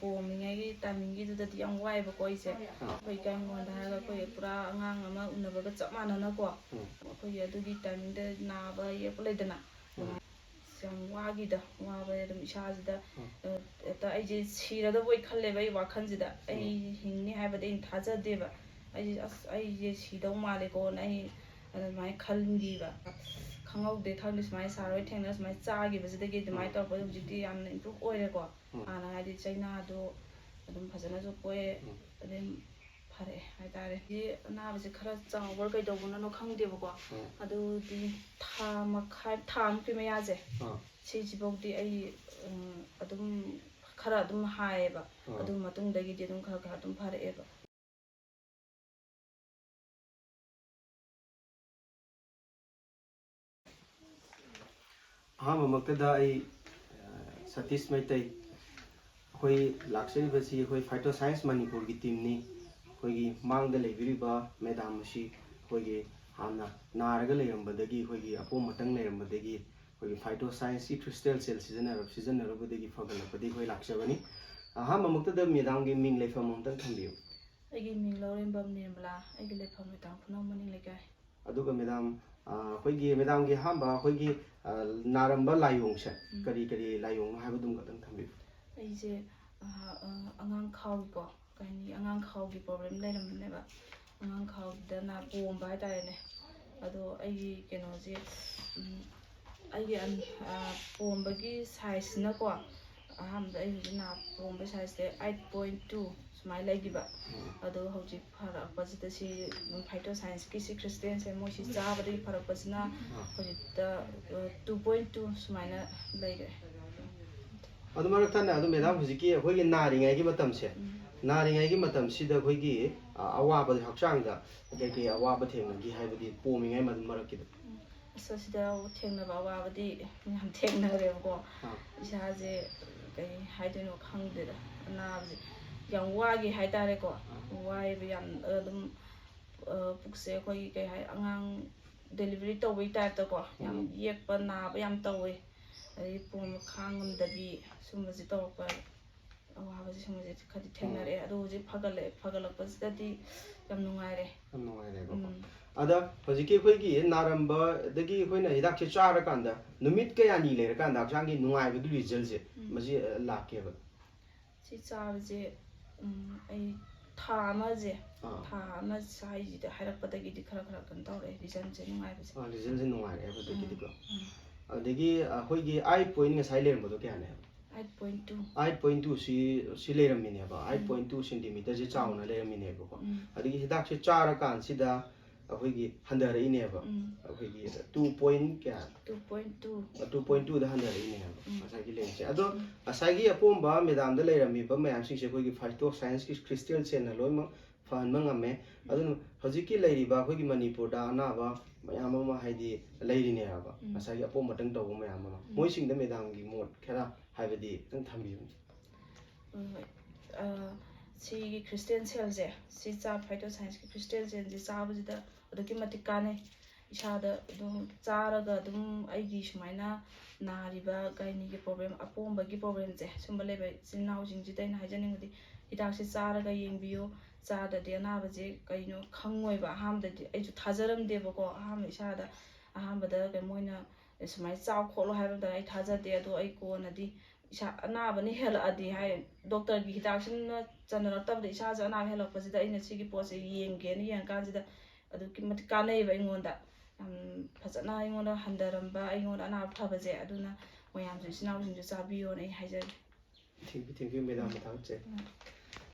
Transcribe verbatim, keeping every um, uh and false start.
ꯄꯣꯝꯃꯤꯉꯩꯒꯤ ꯇꯥꯏꯃꯤꯡꯒꯤꯗꯨꯗꯗꯤ ꯌꯥꯝ ꯋꯥꯏꯑꯦꯕꯀꯣ ꯑꯩꯁꯦ꯫ ꯑꯩꯈꯣꯏ ꯏꯀꯥꯏ ꯃꯉꯣꯟꯗ ꯍꯥꯏꯔꯒ ꯑꯩꯈꯣꯏ ꯄꯨꯔꯥ ꯑꯉꯥꯡ ꯑꯃ ꯎꯅꯕꯒ ꯆꯞ ꯃꯥꯟꯅꯅꯀꯣ꯫ ꯑꯩꯈꯣꯏꯒꯤ ꯑꯗꯨꯒꯤ ꯇꯥꯏꯃꯤꯡꯗ ꯅꯥꯕ ꯌꯦꯛꯄ ꯂꯩꯗꯅ꯫ ꯑꯁ, ꯌꯥꯝ ꯋꯥꯈꯤꯗ, ꯋꯥꯕ ꯑꯗꯨꯝ ꯏꯁꯥꯁꯤꯗ, ꯑ, ꯍꯦꯛꯇ ꯑꯩꯁꯦ ꯁꯤꯔꯗꯕꯣꯏ ꯈꯜꯂꯦꯕ ꯑꯩ ꯋꯥꯈꯜꯁꯤꯗ꯫ ꯑꯩ ꯍꯤꯡꯅꯤ ꯍꯥꯏꯕꯗꯤ ꯑꯩꯅ ꯊꯥꯖꯗꯦꯕ꯫ ꯑꯩꯁꯦ, "ꯑꯁ, ꯑꯩꯁꯦ ꯁꯤꯗꯧ ꯃꯥꯜꯂꯦꯀꯣꯅ" ꯑꯩ ꯑꯗꯨꯃꯥꯏꯅ ꯈꯟꯈꯤꯕ꯫ ꯈꯪꯍꯧꯗꯦ, ꯈꯪꯗꯦ, ꯁꯨꯃꯥꯏꯅ ꯁꯥꯔ ꯍꯣꯏ ꯊꯦꯡꯅꯔ ꯁꯨꯃꯥꯏꯅ ꯆꯥꯈꯤꯕꯁꯤꯗꯒꯤ ꯑꯗꯨꯃꯥꯏꯅ ꯇꯧꯔꯛꯄꯗ ꯍꯧꯖꯤꯛꯇꯤ ꯌꯥꯝꯅ ꯏꯝꯄ꯭ꯔꯨꯞ ꯑꯣꯏꯔꯦꯀꯣ꯫ ꯍꯥꯟꯅ ꯍꯥꯏꯗꯤ ꯆꯩꯅꯥꯗꯣ ꯑꯗꯨꯝ ꯐꯖꯅꯁꯨ ꯄꯣꯛꯑꯦ꯫ ꯑꯗꯩ ꯐꯔꯛꯑꯦ ꯍꯥꯏꯇꯥꯔꯦ꯫ ꯁꯤ ꯑꯅꯥꯕꯁꯦ ꯈꯔ ꯆꯥꯎꯕ꯭ꯔꯥ ꯀꯩꯗꯧꯕꯅꯅꯣ ꯈꯪꯗꯦꯕꯀꯣ꯫ ꯑꯗꯨꯗꯤ ꯊꯥ ꯃꯈꯥꯏ, ꯊꯥ ꯑꯃꯨꯛꯀꯤ ꯃꯌꯥꯁꯦ, ꯁꯤꯁꯤꯐꯥꯎꯗꯤ ꯑꯩ, ꯎꯝ, ꯑꯗꯨꯝ ꯈꯔ ꯑꯗꯨꯝ ꯍꯥꯏꯌꯦꯕ꯫ ꯑꯗꯨ ꯃꯇꯨꯡꯗꯒꯤꯗꯤ ꯑꯗꯨꯝ ꯈꯔ ꯈꯔ ꯑꯗꯨꯝ ꯐꯔꯛꯑꯦꯕ꯫ ꯑꯍꯥꯟꯕꯃꯛꯇꯗ ꯑꯩ, ꯑ, ꯁꯇꯤꯁ ꯃꯩꯇꯩ, ꯑꯩꯈꯣꯏ ꯂꯥꯛꯆꯔꯤꯕꯁꯤ ꯑꯩꯈꯣꯏ Phyto Science ꯃꯅꯤꯄꯨꯔꯒꯤ ꯇꯤꯝꯅꯤ꯫ ꯑꯩꯈꯣꯏꯒꯤ ꯃꯥꯡꯗ ꯂꯩꯕꯤꯔꯤꯕ ꯃꯦꯗꯥꯝ ꯑꯁꯤ ꯑꯩꯈꯣꯏꯒꯤ ꯍꯥꯟꯅ ꯅꯥꯔꯒ ꯂꯩꯔꯝꯕꯗꯒꯤ, ꯑꯩꯈꯣꯏꯒꯤ ꯑꯄꯣꯝ ꯑꯇꯪ ꯂꯩꯔꯝꯕꯗꯒꯤ ꯑꯩꯈꯣꯏꯒꯤ Phyto Scienceꯀꯤ crystal cell ꯁꯤꯖꯤꯟꯅꯔ-, ꯁꯤꯖꯤꯟꯅꯔꯨꯕꯗꯒꯤ ꯐꯒꯠꯂꯛꯄꯗꯒꯤ ꯑꯩꯈꯣꯏ ꯂꯥꯛꯆꯕꯅꯤ꯫ ꯑꯍꯥꯟꯕꯃꯛꯇꯗ ꯃꯦꯗꯥꯝꯒꯤ ꯃꯤꯡ ꯂꯩꯐꯝ ꯑꯃꯇꯪ ꯊꯝꯕꯤꯌꯨ꯫ ꯑꯩꯒꯤ ꯃꯤꯡ ꯂꯧꯔꯦꯝꯕꯝ ꯅꯤꯔꯃꯂꯥ, ꯑꯩꯒꯤ ꯂꯩꯐꯝꯅ ꯇꯥꯡꯈꯨꯜꯅꯧ ꯃꯅꯤꯡ ꯂꯩꯀꯥꯏ꯫ ꯑꯗꯨꯒ ꯃꯦꯗꯥꯝ, ꯑ, ꯑꯩꯈꯣꯏꯒꯤ ꯃꯦꯗꯥꯝꯒꯤ ꯑꯍꯥꯟꯕ ꯑꯩꯈꯣꯏꯒꯤ, ꯑ, ꯅꯥꯔꯝꯕ ꯂꯥꯏꯑꯣꯡꯁꯦ ꯎꯝ꯫ ꯀꯔꯤ ꯀꯔꯤ ꯂꯥꯏꯑꯣꯡꯅꯣ ꯍꯥꯏꯕꯗꯨꯝ ꯈꯛꯇꯪ ꯊꯝꯕꯤꯌꯨ꯫ ꯑꯩꯁꯦ, ꯑ, ꯑ, ꯑꯉꯥꯡ ꯈꯥꯎꯒꯤꯀꯣ, ꯀꯩ ꯍꯥꯏꯅꯤ, ꯑꯉꯥꯡ ꯈꯥꯎꯒꯤ problem ꯂꯩꯔꯝꯕꯅꯦꯕ꯫ ꯑꯉꯥꯡ ꯈꯥꯎꯒꯤꯗ ꯅꯥ ꯄꯣꯝꯕ ꯍꯥꯏꯇꯥꯔꯦꯅꯦ꯫ ꯑꯗꯣ ꯑꯩꯒꯤ ꯀꯩꯅꯣꯁꯦ, ꯎꯝ, ꯑꯩꯒꯤ ꯑꯟ-, ꯑ, ꯄꯣꯝꯕꯒꯤ sizeꯁꯤꯅꯀꯣ, ꯑꯍꯥꯟꯕꯗ ꯑꯩ ꯍꯧꯖꯤꯛ ꯅꯥ ꯄꯣꯝꯕ sizeꯁꯦ eight point two ꯁꯨꯃꯥꯏꯅ ꯂꯩꯈꯤꯕ꯫ ꯑꯗꯣ ꯍꯧꯖꯤꯛ ꯐꯔꯛꯄꯁꯤꯗ ꯁꯤ Phyto Scienceꯀꯤ ꯁꯤ crystalꯁꯦ ꯃꯣꯏ ꯁꯤ ꯆꯥꯕꯗꯒꯤ ꯐꯔꯛꯄꯁꯤꯅ ꯍꯧꯖꯤꯛꯇ, ꯑ, two point two ꯁꯨꯃꯥꯏꯅ ꯂꯩꯔꯦ꯫ ꯑꯗꯨ ꯃꯔꯛ ꯊꯠꯅ ꯑꯗꯨ ꯃꯦꯗꯥꯝ ꯍꯧꯖꯤꯛꯀꯤ ꯑꯩꯈꯣꯏꯒꯤ ꯅꯥꯔꯤꯉꯩꯒꯤ ꯃꯇꯝꯁꯦ, ꯎꯝ꯫ ꯅꯥꯔꯤꯉꯩꯒꯤ ꯃꯇꯝꯁꯤꯗ ꯑꯩꯈꯣꯏꯒꯤ, ꯑ, ꯑꯋꯥꯕ ꯍꯛꯆꯥꯡꯗ ꯀꯩꯀꯩ ꯑꯋꯥꯕ ꯊꯦꯡꯅꯈꯤ ꯍꯥꯏꯕꯗꯤ ꯄꯣꯝꯃꯤꯉꯩ ꯃ-, ꯃꯔꯛꯀꯤꯗ? ꯎꯝ꯫ ꯑꯁ, ꯑꯁꯤꯗ ꯊꯦꯡꯅꯕ ꯑꯋꯥꯕꯗꯤ ꯌꯥꯝ ꯊꯦꯡꯅꯔꯦꯕꯀꯣ꯫ ꯑꯥ꯫ ꯏꯁꯥꯁꯦ ꯀꯩ ꯍꯥꯏꯗꯣꯏꯅꯣ ꯈꯪꯗꯦꯗ꯫ ꯑꯅꯥꯕꯁꯦ ꯌꯥꯝ ꯋꯥꯈꯤ ꯍꯥꯏꯇꯥꯔꯦꯀꯣ꯫ ꯑꯥ꯫ ꯋꯥꯏꯕ ꯌꯥꯝ ꯑꯗꯨꯝ, ꯑ, ꯄꯨꯛꯁꯦ ꯑꯩꯈꯣꯏꯒꯤ ꯀꯩ ꯍꯥꯏ, ꯑꯉꯥꯡ delivery ꯇꯧꯕꯒꯤ typeꯇꯀꯣ, ꯌꯥꯝ ꯎꯝ꯫ ꯌꯦꯛꯄ ꯅꯥꯕ ꯌꯥꯝ ꯇꯧꯋꯦ꯫ ꯑꯗꯩ ꯄꯣꯝꯕ ꯈꯥꯡ ꯉꯝꯗꯕꯤ ꯁꯨꯝꯕꯁꯦ ꯇꯧꯔꯛꯄ꯫ ꯑꯋꯥꯕꯁꯦ ꯁꯨꯝꯕꯁꯦ ꯈꯔꯗꯤ ꯊꯦꯡꯅꯔꯛꯑꯦ꯫ ꯑꯗꯣ ꯍꯧꯖꯤꯛ ꯐꯒꯠꯂꯛꯑꯦ, ꯐꯒꯠꯂꯛꯄꯁꯤꯗꯗꯤ ꯌꯥꯝ ꯅꯨꯡꯉꯥꯏꯔꯦ꯫ ꯌꯥꯝ ꯅꯨꯡꯉꯥꯏꯔꯦꯕꯀꯣ꯫ ꯎꯝ꯫ ꯑꯗ ꯍꯧꯖꯤꯛꯀꯤ ꯑꯩꯈꯣꯏꯒꯤ ꯅꯥꯔꯝꯕꯗꯒꯤ ꯑꯩꯈꯣꯏꯅ ꯍꯤꯗꯥꯛꯁꯦ ꯆꯥꯔꯀꯥꯟꯗ ꯅꯨꯃꯤꯠ ꯀꯌꯥꯅꯤ ꯂꯩꯔꯀꯥꯟꯗ ꯍꯛꯆꯥꯡꯒꯤ ꯅꯨꯡꯉꯥꯏꯕꯒꯤ ꯔꯤꯖꯜꯁꯦ ꯎꯝ꯫ ꯃꯁꯤ ꯑ, ꯂꯥꯛꯀꯦꯕ? ꯁꯤ ꯆꯥꯕꯁꯦ, ꯎꯝ, ꯑꯩ ꯊꯥ ꯑꯃꯁꯦ, ꯑꯥ꯫ ꯊꯥ ꯑꯃ ꯁ꯭ꯋꯥꯏꯁꯤꯗ ꯍꯥꯏꯔꯛꯄꯗꯒꯤꯗꯤ ꯈꯔ ꯈꯔ ꯀꯩꯅꯣ ꯇꯧꯔꯛꯑꯦ, ꯔꯤꯖꯜꯁꯦ ꯅꯨꯡꯉꯥꯏꯕꯁꯦ꯫ ꯑꯥ, ꯔꯤꯖꯜꯁꯦ ꯅꯨꯡꯉꯥꯏꯔꯛꯑꯦ ꯑꯗꯨꯗꯒꯤꯗꯤꯀꯣ꯫ ꯎꯝ꯫ ꯑꯗꯒꯤ ꯑꯩꯈꯣꯏꯒꯤ ꯑꯥꯏꯠ ꯄꯣꯏꯟ ꯉꯁꯥꯏ ꯂꯩꯔꯝꯕꯗꯣ ꯀꯌꯥꯅꯦ ꯍꯥꯏꯕ? Eight point two. Eight point two ꯁꯤ ꯁꯤ ꯂꯩꯔꯝꯃꯤꯅꯦꯕ꯫ ꯑꯥꯏꯠ ꯄꯣꯏꯟ ꯇꯨ ꯁꯦꯟꯇꯤꯃꯤꯇꯔꯁꯦ ꯆꯥꯎꯅ ꯂꯩꯔꯝꯃꯤꯅꯦꯕꯀꯣ꯫ ꯎꯝ꯫ ꯑꯗꯒꯤ ꯍꯤꯗꯥꯛꯁꯦ ꯆꯥꯔꯀꯥꯟꯁꯤꯗ ꯑꯩꯈꯣꯏꯒꯤ ꯍꯟꯊꯔꯛꯏꯅꯦꯕ꯫ ꯎꯝ꯫ ꯑꯩꯈꯣꯏꯒꯤ ꯇꯨ ꯄꯣꯏꯟ ꯀꯌꯥ? Two point two. Two point ꯇꯨꯗ ꯍꯟꯊꯔꯛꯏꯅꯦꯕ ꯎꯝ꯫ ꯉꯁꯥꯏꯒꯤ ꯂꯩꯔꯤꯁꯦ꯫ ꯑꯗꯣ ꯎꯝ꯫ ꯉꯁꯥꯏꯒꯤ ꯑꯄꯣꯝꯕ ꯃꯦꯗꯥꯝꯗ ꯂꯩꯔꯝꯃꯤꯕ ꯃꯌꯥꯝꯁꯤꯡꯁꯦ ꯑꯩꯈꯣꯏꯒꯤ ꯐꯥꯏꯇꯣ ꯁꯥꯏꯟꯁꯀꯤ ꯀ꯭ꯔꯤꯁꯇꯦꯜ ꯁꯦꯜꯅ ꯂꯣꯏꯅꯃꯛ ꯐꯍꯟꯕ ꯉꯝꯃꯦ꯫ ꯑꯗꯨꯅ ꯍꯧꯖꯤꯛꯀꯤ ꯂꯩꯔꯤꯕ ꯑꯩꯈꯣꯏꯒꯤ ꯃꯅꯤꯄꯨꯔꯗ ꯑꯅꯥꯕ ꯃꯌꯥꯝ ꯑꯃ ꯍꯥꯏꯗꯤ ꯂꯩꯔꯤꯅꯦꯕ, ꯎꯝ꯫ ꯉꯁꯥꯏꯒꯤ ꯑꯄꯣꯝꯕꯇꯪ ꯇꯧꯕ ꯃꯌꯥꯝ ꯑꯃ, ꯎꯝ꯫ ꯃꯣꯏꯁꯤꯡꯗ ꯃꯦꯗꯥꯝꯒꯤ ꯃꯣꯠ ꯈꯔ ꯍꯥꯏꯕꯗꯤ ꯈꯤꯇꯪ ꯊꯝꯕꯤꯌꯨꯅꯦ꯫ ꯍꯣꯏ, ꯍꯣꯏ꯫ ꯑ, ꯁꯤꯒꯤ ꯀ꯭ꯔꯤꯁꯇꯦꯜ ꯁꯦꯜꯁꯦ, ꯁꯤ ꯆꯥ ꯐꯥꯏꯇꯣ ꯁꯥꯏꯟꯁꯀꯤ ꯀ꯭ꯔꯤꯁꯇꯦꯜ ꯁꯦꯜꯁꯦ ꯆꯥꯕꯁꯤꯗ ꯑꯗꯨꯛꯀꯤ ꯃꯇꯤꯛ ꯀꯥꯟꯅꯩ꯫ ꯏꯁꯥꯗ ꯑꯗꯨꯝ ꯆꯥꯔꯒ ꯑꯗꯨꯝ ꯑꯩꯒꯤ ꯁꯨꯃꯥꯏꯅ ꯅꯥꯔꯤꯕ ꯒꯥꯏꯅꯤꯒꯤ ꯄ꯭ꯔꯣꯕ꯭ꯂꯦꯝ, ꯑꯄꯣꯝꯕꯒꯤ ꯄ꯭ꯔꯣꯕ꯭ꯂꯦꯝꯁꯦ, ꯁꯨꯝꯕ ꯂꯩꯕ ꯏꯆꯤꯜ ꯏꯅꯥꯎꯁꯤꯡꯁꯤꯗ ꯑꯩꯅ ꯍꯥꯏꯖꯅꯤꯡꯕꯗꯤ, ꯍꯤꯗꯥꯛꯁꯦ ꯆꯥꯔꯒ ꯌꯦꯡꯕꯤꯌꯨ꯫ ꯆꯥꯗ꯭ꯔꯗꯤ ꯑꯅꯥꯕꯁꯦ ꯀꯩꯅꯣ ꯈꯪꯉꯣꯏꯕ꯫ ꯑꯍꯥꯟꯕꯗꯗꯤ ꯑꯩꯁꯨ ꯊꯥꯖꯔꯝꯗꯦꯕꯀꯣ꯫ ꯑꯍꯥꯟꯕ ꯏꯁꯥꯗ, ꯑꯍꯥꯟꯕꯗ ꯀꯩ ꯃꯣꯏꯅ ꯁꯨꯃꯥꯏꯅ ꯆꯥꯎ ꯈꯣꯠꯂꯣ ꯍꯥꯏꯕ ꯃꯇꯝꯗ ꯑꯩ ꯊꯥꯖꯗꯦ꯫ ꯑꯗꯣ ꯑꯩ ꯀꯣꯟꯅꯗꯤ ꯏꯁꯥ ꯑꯅꯥꯕꯅ ꯍꯦꯜꯂꯛꯑꯗꯤ ꯍꯥꯏ, ꯗꯣꯛꯇꯔꯒꯤ ꯍꯤꯗꯥꯛꯁꯤꯅ ꯆꯟꯅꯔꯛꯇꯕꯗ ꯏꯁꯥꯁꯦ ꯑꯅꯥꯕ ꯍꯦꯜꯂꯛꯄꯁꯤꯗ ꯑꯩꯅ ꯁꯤꯒꯤ ꯄꯣꯠꯁꯦ ꯌꯦꯡꯒꯦꯅ ꯌꯦꯡꯉꯀꯥꯟꯁꯤꯗ ꯑꯗꯨꯛꯀꯤ ꯃꯇꯤꯛ ꯀꯥꯟꯅꯩꯌꯦꯕ ꯑꯩꯉꯣꯟꯗ꯫ ꯌꯥꯝ ꯐꯖꯅ ꯑꯩꯉꯣꯟꯗ ꯍꯟꯊꯔꯝꯕ, ꯑꯩꯉꯣꯟꯗ ꯑꯅꯥꯕ ꯐꯕꯁꯦ꯫ ꯑꯗꯨꯅ ꯃꯌꯥꯝꯁꯨ, ꯏꯆꯤꯜ ꯏꯅꯥꯎꯁꯤꯡꯁꯨ ꯆꯥꯕꯤꯌꯣꯅ ꯑꯩ ꯍꯥꯏꯖꯒꯦ꯫ Thank you, thank you, madam, ꯊꯥꯒꯠꯆꯔꯤ꯫ ꯎꯝ꯫